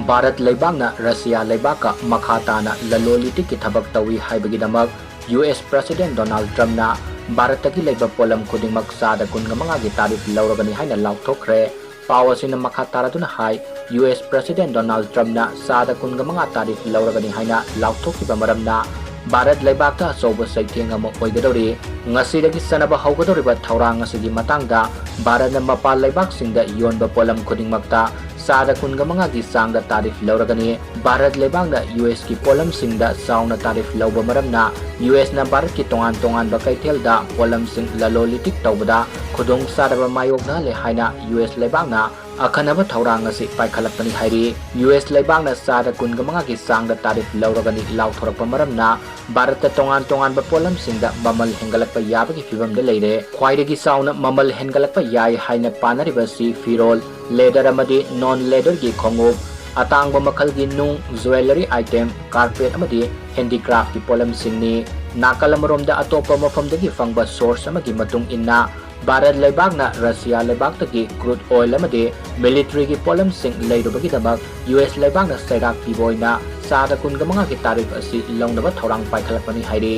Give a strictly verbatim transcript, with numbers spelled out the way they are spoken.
ꯚꯥꯔꯠ ꯂꯩꯕꯥꯛꯅ ꯔꯁꯤꯌꯥ ꯂꯩꯕꯥꯛꯀ ꯃꯈꯥ ꯇꯥꯅ ꯂꯂꯣꯟ ꯏꯇꯤꯛꯀꯤ ꯊꯕꯛ ꯇꯧꯏ ꯍꯥꯏꯕꯒꯤꯗꯃꯛ ꯌꯨ ꯑꯦꯁ President Donald Trumpꯅ ꯚꯥꯔꯠꯇꯒꯤ ꯂꯩꯕ ꯄꯣꯠꯂꯝ ꯈꯨꯗꯤꯡꯃꯛ ꯆꯥꯗ ꯀꯨꯟꯒ ꯃꯉꯥꯒꯤ tariff ꯂꯧꯔꯒꯅꯤ ꯍꯥꯏꯅ ꯂꯥꯎꯊꯣꯛꯈ꯭ꯔꯦ꯫ ꯄꯥꯎ ꯑꯁꯤꯅ ꯃꯈꯥ ꯇꯥꯔꯗꯨꯅ ꯍꯥꯏ, ꯌꯨ ꯑꯦꯁ President Donald Trumpꯅ ꯆꯥꯗ ꯀꯨꯟꯒ ꯃꯉꯥ tariff ꯂꯧꯔꯒꯅꯤ ꯍꯥꯏꯅ ꯂꯥꯎꯊꯣꯛꯈꯤꯕ ꯃꯔꯝꯅ ꯚꯥꯔꯠ ꯂꯩꯕꯥꯛꯇ ꯑꯆꯧꯕ ꯆꯩꯊꯦꯡ ꯑꯃ ꯑꯣꯏꯒꯗꯧꯔꯤ꯫ ꯉꯁꯤꯗꯒꯤ ꯆꯠꯅꯕ ꯍꯧꯒꯗꯧꯔꯤꯕ ꯊꯧꯔꯥꯡ ꯑꯁꯤꯒꯤ ꯃꯇꯥꯡꯗ ꯚꯥꯔꯠꯅ ꯃꯄꯥꯟ ꯂꯩꯕꯥꯛꯁꯤꯡꯗ ꯌꯣꯟꯕ ꯄꯣꯠꯂꯝ ꯈꯨꯗꯤꯡꯃꯛꯇ ꯆꯥꯗ ꯀꯨꯟꯒ ꯃꯉꯥꯒꯤ ꯆꯥꯡꯗ tariff ꯂꯧꯔꯒꯅꯤ꯫ ꯚꯥꯔꯠ ꯂꯩꯕꯥꯛꯅ ꯌꯨ ꯑꯦꯁꯀꯤ ꯄꯣꯠꯂꯝꯁꯤꯡꯗ ꯆꯥꯎꯅ tariff ꯂꯧꯕ ꯃꯔꯝꯅ ꯌꯨ ꯑꯦꯁꯅ ꯚꯥꯔꯠꯀꯤ ꯇꯣꯉꯥꯟ ꯇꯣꯉꯥꯟꯕ ꯀꯩꯊꯦꯜꯗ ꯄꯣꯠꯂꯝꯁꯤꯡ ꯂꯂꯣꯟ ꯏꯇꯤꯛ ꯇꯧꯕꯗ ꯈꯨꯗꯣꯡꯆꯥꯗꯕ ꯃꯥꯌꯣꯛꯅꯍꯜꯂꯦ ꯍꯥꯏꯅ ꯌꯨ ꯑꯦꯁ ꯂꯩꯕꯥꯛꯅ ꯑꯈꯟꯅꯕ ꯊꯧꯔꯥꯡ ꯑꯁꯤ ꯄꯥꯏꯈꯠꯂꯛꯄꯅꯤ ꯍꯥꯏꯔꯤ꯫ ꯌꯨ ꯑꯦꯁ ꯂꯩꯕꯥꯛꯅ ꯆꯥꯗ ꯀꯨꯟꯒ ꯃꯉꯥꯒꯤ ꯆꯥꯡꯗ tariff ꯂꯧꯔꯒꯅꯤ ꯂꯥꯎꯊꯣꯔꯛꯄ ꯃꯔꯝꯅ ꯚꯥꯔꯠꯇ ꯇꯣꯉꯥꯟ ꯇꯣꯉꯥꯟꯕ ꯄꯣꯠꯂꯝꯁꯤꯡꯗ ꯃꯃꯜ ꯍꯦꯟꯒꯠꯂꯛꯄ ꯌꯥꯕꯒꯤ ꯐꯤꯚꯝꯗ ꯂꯩꯔꯦ꯫ ꯈ꯭ꯋꯥꯏꯗꯒꯤ ꯆꯥꯎꯅ ꯃꯃꯜ ꯍꯦꯟꯒꯠꯂꯛꯄ ꯌꯥꯏ ꯍꯥꯏꯅ ꯄꯥꯅꯔꯤꯕ ꯑꯁꯤ ꯐꯤꯔꯣꯜ, leather ꯑꯃꯗꯤ non leatherꯒꯤ ꯈꯣꯡꯎꯞ, ꯑꯇꯥꯡꯕ ꯃꯈꯜꯒꯤ ꯅꯨꯡ, jewellery item, carpet ꯑꯃꯗꯤ handicraftꯀꯤ ꯄꯣꯠꯂꯝꯁꯤꯡꯅꯤ꯫ ꯅꯥꯀꯜ ꯑꯃꯔꯣꯝꯗ ꯑꯇꯣꯞꯄ ꯃꯐꯝꯗꯒꯤ ꯐꯪꯕ source ꯑꯃꯒꯤ ꯃꯇꯨꯡ ꯏꯟꯅ, ꯚꯥꯔꯠ ꯂꯩꯕꯥꯛꯅ ꯔꯁꯤꯌꯥ ꯂꯩꯕꯥꯛꯇꯒꯤ crude oil ꯑꯃꯗꯤ militaryꯒꯤ ꯄꯣꯠꯂꯝꯁꯤꯡ ꯂꯩꯔꯨꯕꯒꯤꯗꯃꯛ ꯌꯨ ꯑꯦꯁ ꯂꯩꯕꯥꯛꯅ ꯆꯩꯔꯥꯛ ꯄꯤꯕ ꯑꯣꯏꯅ ꯆꯥꯗ ꯀꯨꯟꯒ ꯃꯉꯥꯒꯤ tariff ꯑꯁꯤ ꯂꯧꯅꯕ ꯊꯧꯔꯥꯡ ꯄꯥꯏꯈꯠꯂꯛꯄꯅꯤ ꯍꯥꯏꯔꯤ꯫